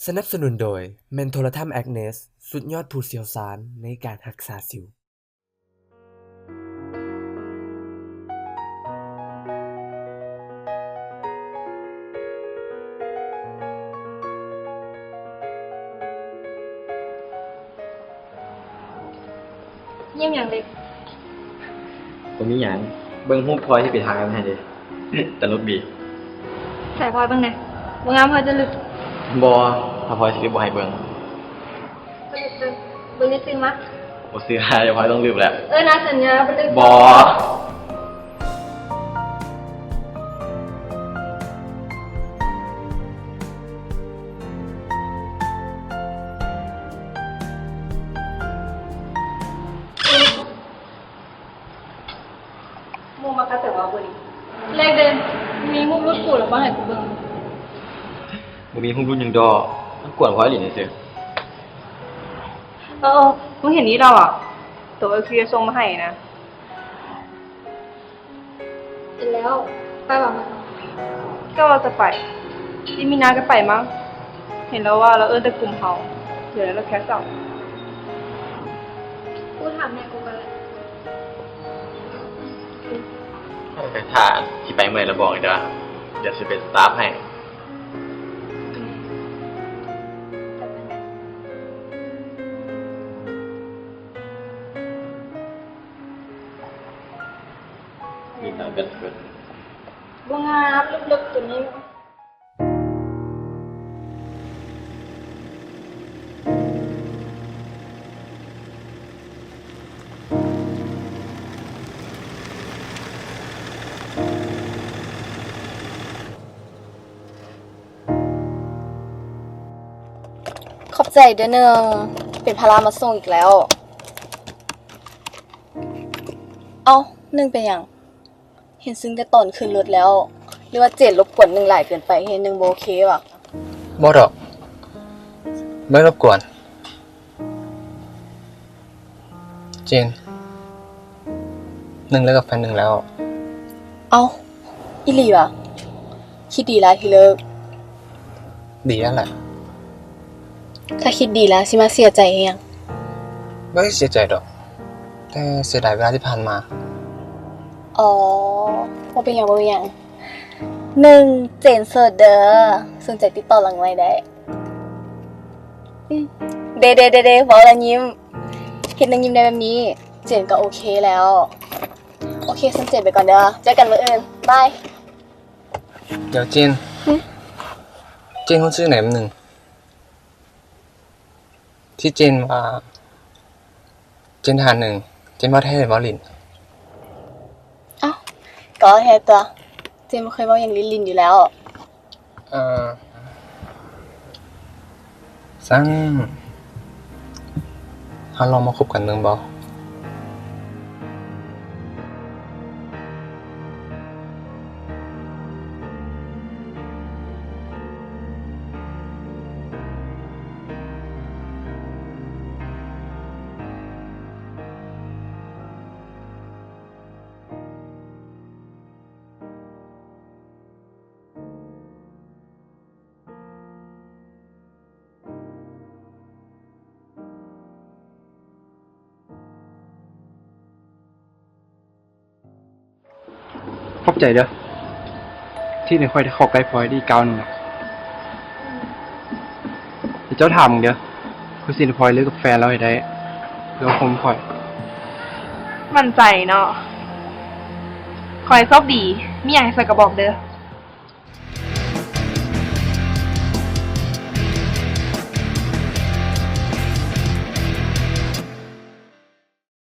ສະໜັບສະໜູນໂດຍ ເມັນໂທລະທຳແອັກເນສ ສຸດຍອດຜູ້ຊ່ຽວຊານໃນການຮັກສາສິວ. ຍິ້ມຫຍັງເລັກ? ບໍ່ມີຫຍັງ ເບິ່ງຮູບພອຍທີ່ໄປຖ່າຍມາໃຫ້ເດ. ຕະຫຼົກດີ. ໃສ່ພອຍເບິ່ງແດ່. ບໍ່ງາມພອຍຈະລຶບ. ບໍ່ ຖ້າພອຍຊິລຶບບໍ່ໃຫ້ເບິ່ງ. ບໍ່ລຶບເບິ່ງ. ເບິ່ງໃນຕື່ມມາ. ບໍ່ເຊື່ອ ດຽວພອຍຕ້ອງລຶບແຫຼະ. ເອີ ນາສັນຍາບໍ່ລຶບ. ບໍ່. ໝູ່ມັກກະເຕີວ່າບໍ່ດີ. ແລກເດີ ມີຮູບຫຼຸດກູແລ້ວບໍ່ໃຫ້ກູເບິ່ງ. ບໍ່ມີຮູບຫຼຸດຫຍັງດອກ ມັນກວນພໍຫຼິ້ນຊື່. ເອີ ມຶງເຫັນນີ້ແລ້ວຫວາ? ໂຕເອີຄິວສົ່ງມາໃຫ້ນະ. ເປັນແລ້ວ ໄປຫວາມື້? ກໍວ່າຈະໄປ ອີ່ມີນາກໍໄປມັ້ງ. ເຫັນລາວວ່າລາວເອີ້ນແຕ່ກຸ່ມເຮົາ ດຽວລາວແຄັນເຊິນ. ກູຖາມແມ່ກູກ່ອນແຫຼະ. ເອີ ຖ້າຊິໄປເມື່ອໃດລະບອກເດີ ດຽວຊິເປັນສະຕາຟໃຫ້. ມີຫຍັງເກີດຂຶ້ນ? ບໍ່ງາມ ລຶບໆ ໂຕນີ້. ຂອບໃຈເດີ້ໜຶ່ງ ທີ່ເປັນພາລະມາສົ່ງອີກແລ້ວ. ເອົ້າ ໜຶ່ງເປັນຫຍັງ? ເຫັນຊຶ້ງແຕ່ຕອນຂຶ້ນລົດແລ້ວ ຫຼືວ່າເຈນລົບກວນໜຶ່ງຫຼາຍເກີນໄປ ເຮັດໃຫ້ໜຶ່ງບໍ່ໂອເຄຫວາ? ບໍ່ດອກ ບໍ່ໄດ້ລົບກວນ. ເຈນ ໜຶ່ງເລີກກັບແຟນໜຶ່ງແລ້ວ. ເອົ້າ ອີ່ຫຼີຫວາ? ຄິດດີລະທີ່ເລີກ? ດີແລ້ວລະ. ຖ້າຄິດດີລະ ຊິມາເສຍໃຈເຮັດຫຍັງ? ບໍ່ໄດ້ເສຍໃຈດອກ ແຕ່ເສຍດາຍເວລາທີ່ຜ່ານມາ. ອໍ ບໍ່ເປັນຫຍັງ ບໍ່ເປັນຫຍັງ. ໜຶ່ງ ເຈນໂສດເດີ້ ສົນໃຈຕິດຕໍ່ຫຼັງໃໝ່ໄດ້. ອືມ ເດ ເດ ເດ ເດ ເວົ້າແລ້ວຍິ້ມ ເຮັດໜຶ່ງຍິ້ມໄດ້ແບບນີ້ ເຈນກໍໂອເຄແລ້ວ. ໂອເຄ ຊັ້ນເຈນໄປກ່ອນເດີ້ ເຈີກັນມື້ອື່ນ ບາຍ. ດຽວເຈນ. ຫຶ? ເຈນຮູ້ສຶກແນວໜຶ່ງ ທີ່ເຈນວ່າ ເຈນຖາມໜຶ່ງ ເຈນເວົ້າແທ້ຫຼືເວົ້າຫຼິ້ນ? ເອົ້າ ກໍເວົ້າແທ້ຕົວະ ເຈນບໍ່ເຄີຍເວົ້າຫຍັງຫຼິ້ນໆຢູ່ແລ້ວ. ເອີ ຊັ້ນ ເຮົາລອງມາຄົບກັນເບິ່ງບໍ່? ຂອບໃຈເດີ້ ທີ່ເຮັດໃຫ້ຂ້ອຍໄດ້ເຂົ້າໃກ້ພອຍໄດ້ອີກກ້າວໜຶ່ງນະ. ແຕ່ເຈົ້າຖາມເບິ່ງເດີ້ ຂ້ອຍຊິໃຫ້ພອຍເລີກກັບແຟນລາວໃຫ້ໄດ້ ເພື່ອຄວາມຂອງຂ້ອຍ. ໝັ້ນໃຈເນາະ. ຂໍໃຫ້ໂຊກດີ ມີຫຍັງໃຫ້ຊ່ວຍກໍບອກເດີ້.